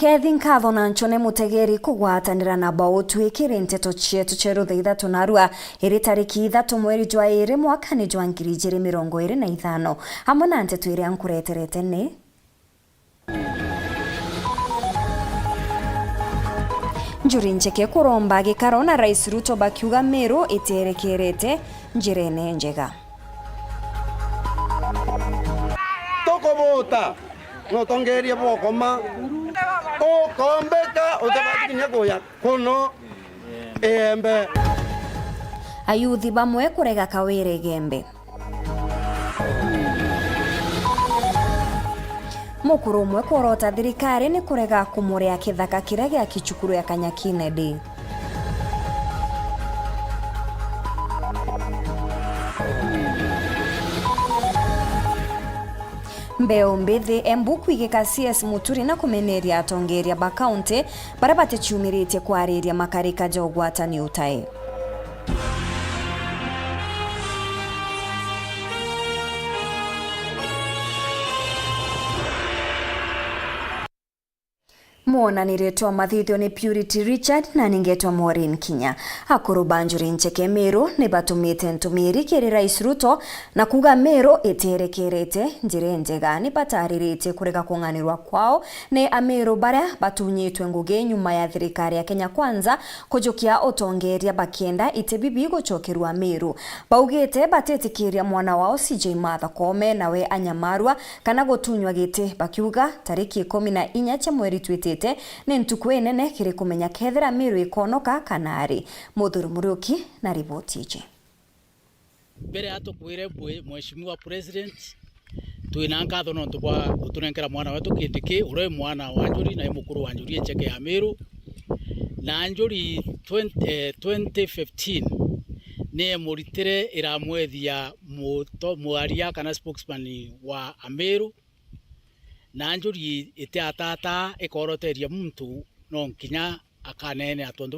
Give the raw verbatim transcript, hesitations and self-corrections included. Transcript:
Kethi nkatho na Nchone Mutegeri kugwatanira na Bautwi kiri nteto cietu cia rutha ithatu narua iri tariki ithatu mweri jwa iri mwakani jwa ngiri ijiri mirongo iri na ithano, amwe na nteto iria nkureterete ni: Njuri Ncheke kuromba gikaro na Rais Ruto bakiuga Meru iterekerete njirene njega. Tukubuta, no tongerie bwokoma. Ukombeka, utabati kinya kuya kuno Igembe. Ayuthi bamwe kurega Kawira Igembe. Mukuru umwe kworota thirikari ni kurega kumuria kithaka kiria giaki cukuru ya Kanyakine Day. Mbeu mbithi Embu kwigika C S Muturi na kumeneria atongeria ba kaunti baria baticiumiritie kwariria makarika ja ugwatani utai. Mwonaniritwe wa mathithio ni Purity Richard na ningetwa Maureen Kinya. Akuru ba Njuri Ncheke Meru ni batumite ntumiri kiri Rais Ruto na kuuga Meru iterekerete njira injega. Ni batariritie kurega kung'anirwa kwao ni Ameru baria batunyitwe ngugi nyuma ya thirikari ya Kenya Kwanza kujukia utongeria bakienda iti bibi gucokerua Meru. Baugite batitikiria mwana wao C J Martha Koome nawe anyamarua kana gutunywa giti, bakiuga tariki ikumi na inya cia mweri twitite ni ntuku inene kiri kumenya kethira Meru ikonoka kana ari. Muthuri Muriuki na riboti iji. Mbere ya tukwire bwi, Mheshimiwa President, twina nkatho nontu bwa gutunenkera mwana wetu Kindiki, uria wi mwana wa Njuri na i mukuru wa Njuri Ncheke ya Meru. Na Njuri twenty, eh, twenty fifteen ni emuritire iramwethia muto-, mwaria kana spokesman wa Ameru. Na Njuri itiatata ikoroteria muntu, no nkinya akaneenea tontu